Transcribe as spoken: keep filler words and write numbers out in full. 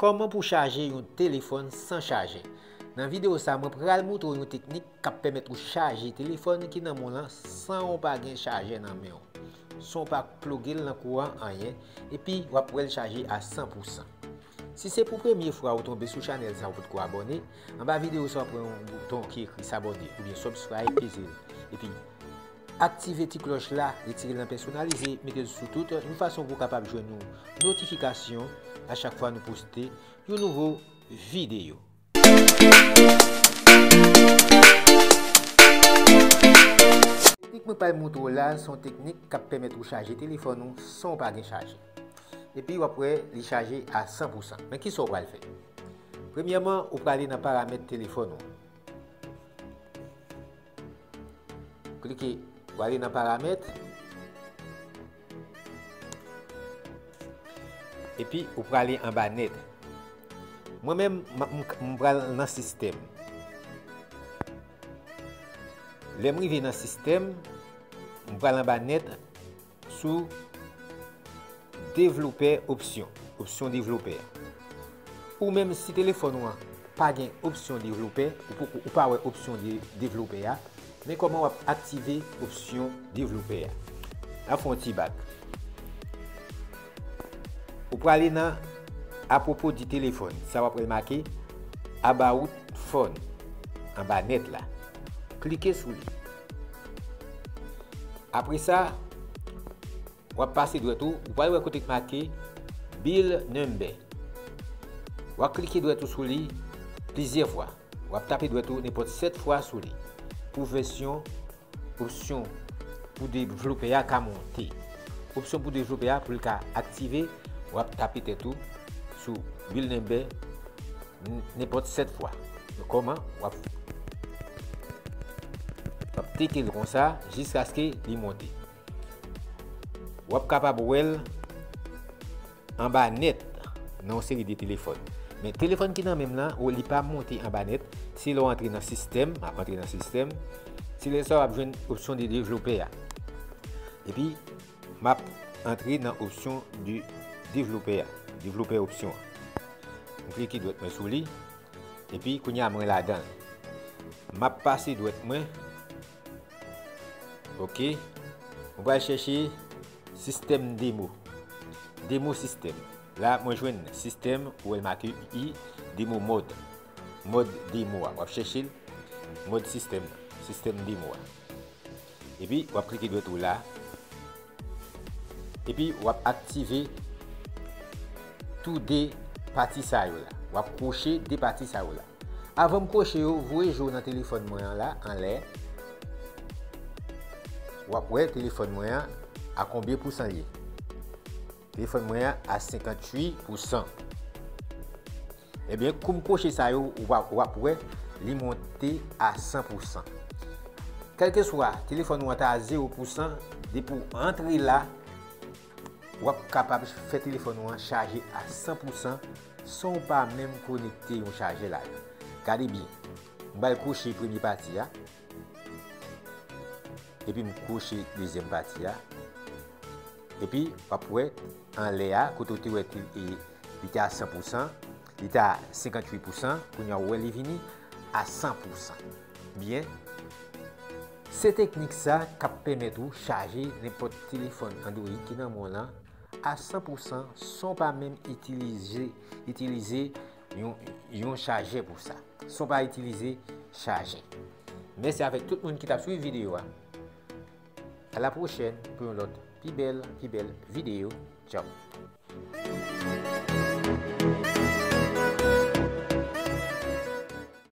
Kòman pou chaje yon telefòn san chajè? Nan videyo sa, mwen pral moutre w yon teknik k ap pèmèt ou chaje telefòn ki nan men w lan san w pa gen chajè nan men w, san w pa ploge l nan kouran anyen, epi w ap wè l chaje a san pou san. Si se pou premye fwa ou tonbe sou chanèl sa ou potko abòne, anba videyo sa w ap wè yon bouton ki ekri s'abonner oubyen subscribe, peze l. Epi aktive ti klòch la, retire l nan pèsonalize, mete l sou tout, yon fason pou w kapab jwenn yon notifikasyon a chak fwa nou poste yon nouvo videyo. Teknik mwen pral moutre w la, se yon teknik k ap pèmèt ou chaje telefòn ou san w pa gen chajè. Epi w ap wè li chaje a san pou san. Men kisa w pral fè? Premyèman, ou prale nan paramèt telefòn ou. Klike, ou ale nan paramèt. Epi ou prale anba nèt. Mwen menm, m, m, m pral nan sistèm. Lè m rive nan sistèm, m pral anba nèt sou devlopè opsyon, opsyon devlopè. Ou menm, si telefòn ou an pa gen opsyon devlopè, ou poko, ou pa wè opsyon de, devlopè a, men kòman w ap aktive opsyon devlopè a. N ap fè yon ti bak. Ou prale nan apwopo di telefòn, sa w ap wè l make About Phone anba nèt la. Klike sou li. Apre sa, w ap pase dwèt ou, ou pral wè kote k make Build Number. W ap klike dwèt ou sou li plizyè fwa. W ap tape dwèt ou nenpòt sèt fwa sou li. Pou vèsyon, opsyon pou devlopè a ka monte. Opsyon pou devlopè a, pou l ka aktive, w ap tape tèt ou sou Build Number n-, nenpòt sèt fwa. Kòman? W ap, w ap teke l konsa jiskaske li monte. W ap kapab wè l anba nèt nan yon seri de telefòn. Men telefòn ki nan men m lan, ou, li pa monte anba nèt. Se lè w antre nan sistèm, m ap antre nan sistèm. Se lè sa w ap jwenn opsyon de devlopè a. Epi, m ap antre nan opsyon de devlopè a, devlopè opsyon an. M klike dwèt mwen sou li. Epi, kounye a, mwen ladan l. M ap pase dwèt mwen. Ok. Mwen pral chèche sistèm demo. Demo sistèm. La, mwen jwenn sistèm, ou wè l make U I, demo mòd. Mòd demo a. W ap chèche l. Mòd sistèm nan. Sistèm demo a. Epi, w ap klike dwèt ou la. Epi, w ap aktive tou de pati sa yo la. W ap kwoche de pati sa yo la. Avan m kwoche yo, voye je w nan telefòn mwen an la, anlè. W ap wè telefòn mwen an a konbyen pousan l ye. Telefòn mwen an a senkanntuit pousan. Ebyen, kou m kwoche sa yo, w ap, w ap wè li monte a san pousan. Kèlkeswa telefòn ou an ta a zewo pousan, depi w antre la, w ap kapab fè telefòn ou an chaje a san pousan san w pa menm konekte yon chajè ladan. Gade byen. M pral kwoche premye pati a. Epi m kwoche dezyèm pati a. Epi, w ap wè, anlè a, kote w te wè te, e, li te a san pousan, li te a senkanntuit pousan, kounye a w wè li vini a san pousan. Byen, se teknik sa k ap pèmèt ou chaje nenpòt telefòn Android ki nan men w lan a san pousan san w pa menm itilize, itilize yon, yon chajè pou sa. San w pa itilize chajè. Mèsi avèk tout moun ki t ap swiv videyo a. A la pwochèn pou yon lòt pi bèl, pi bèl videyo. Tchaw.